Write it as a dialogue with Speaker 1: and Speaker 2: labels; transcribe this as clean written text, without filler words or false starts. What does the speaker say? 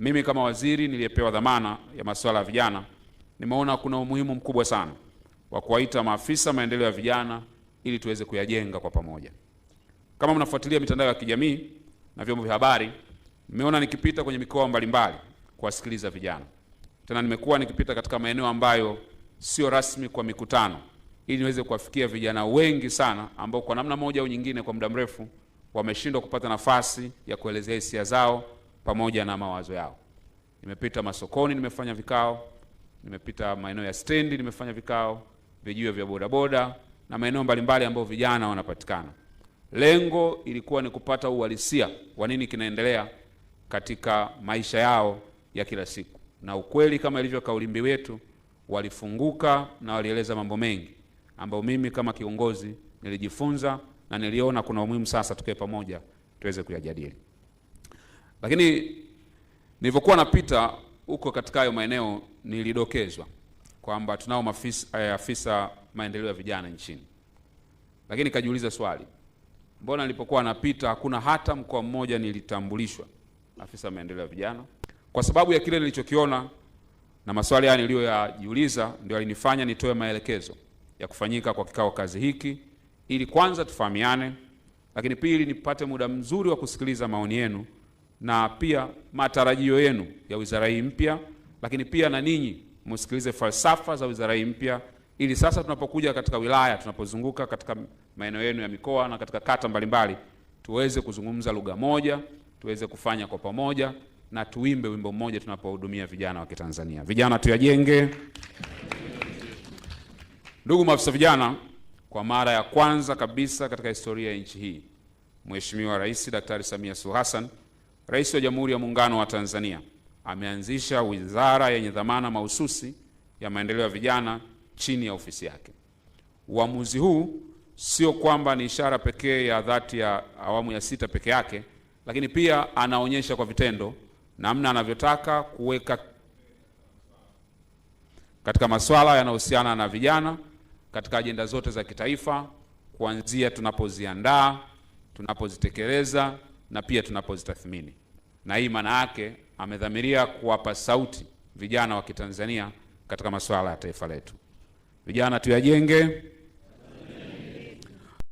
Speaker 1: Mimi kama waziri niliyepewa dhamana ya masuala ya vijana, nimeona kuna umuhimu mkubwa sana wa kuwaita maafisa maendeleo ya vijana ili tuweze kuyajenga kwa pamoja. Kama mnafuatilia mitandao ya kijamii na vyombo vya habari, nimeona nikipita kwenye mikoa mbalimbali kuwasikiliza vijana. Tena nimekuwa nikipita katika maeneo ambayo sio rasmi kwa mikutano, ili niweze kuwafikia vijana wengi sana ambao kwa namna moja au nyingine kwa muda mrefu wameshindwa kupata nafasi ya kuelezea hisia zao pamoja na mawazo yao. Nimepita masokoni, nimefanya vikao, nimepita maeneo ya stendi, nimefanya vikao, vijiwe vya bodaboda na maeneo mbalimbali ambayo vijana wanapatikana. Lengo ilikuwa ni kupata uhalisia wa nini kinaendelea katika maisha yao ya kila siku, na ukweli kama ilivyo kauli mbiu yetu, walifunguka na walieleza mambo mengi ambayo mimi kama kiongozi nilijifunza na niliona kuna umuhimu sasa tukae pamoja tuweze kuyajadili. Lakini nilivyokuwa napita huko katika hayo maeneo nilidokezwa kwamba tunao afisa maendeleo ya vijana nchini. Lakini nikajiuliza swali, mbona nilipokuwa napita hakuna hata mkoa mmoja nilitambulishwa afisa maendeleo ya vijana? Kwa sababu ya kile nilichokiona na maswali haya niliyoyajiuliza ndio yalinifanya nitoe maelekezo ya kufanyika kwa kikao kazi hiki, ili kwanza tufahamiane, lakini pili nipate muda mzuri wa kusikiliza maoni yenu na pia matarajio yenu ya wizara hii mpya, lakini pia na ninyi msikilize falsafa za wizara hii mpya, ili sasa tunapokuja katika wilaya, tunapozunguka katika maeneo yenu ya mikoa na katika kata mbalimbali, tuweze kuzungumza lugha moja, tuweze kufanya kwa pamoja na tuimbe wimbo mmoja tunapohudumia vijana wa Kitanzania. Vijana tuyajenge. Ndugu maafisa vijana, kwa mara ya kwanza kabisa katika historia ya nchi hii, Mheshimiwa Rais Daktari Samia Suluhu Hassan, Rais wa Jamhuri ya Muungano wa Tanzania, ameanzisha wizara yenye dhamana mahususi ya maendeleo ya vijana chini ya ofisi yake. Uamuzi huu sio kwamba ni ishara pekee ya dhati ya awamu ya sita peke yake, lakini pia anaonyesha kwa vitendo namna anavyotaka kuweka katika masuala yanayohusiana na vijana katika ajenda zote za kitaifa, kuanzia tunapoziandaa, tunapozitekeleza na pia tunapozitathmini. Na hii maana yake amedhamiria kuwapa sauti vijana wa Kitanzania katika masuala ya taifa letu. Vijana tuyajenge.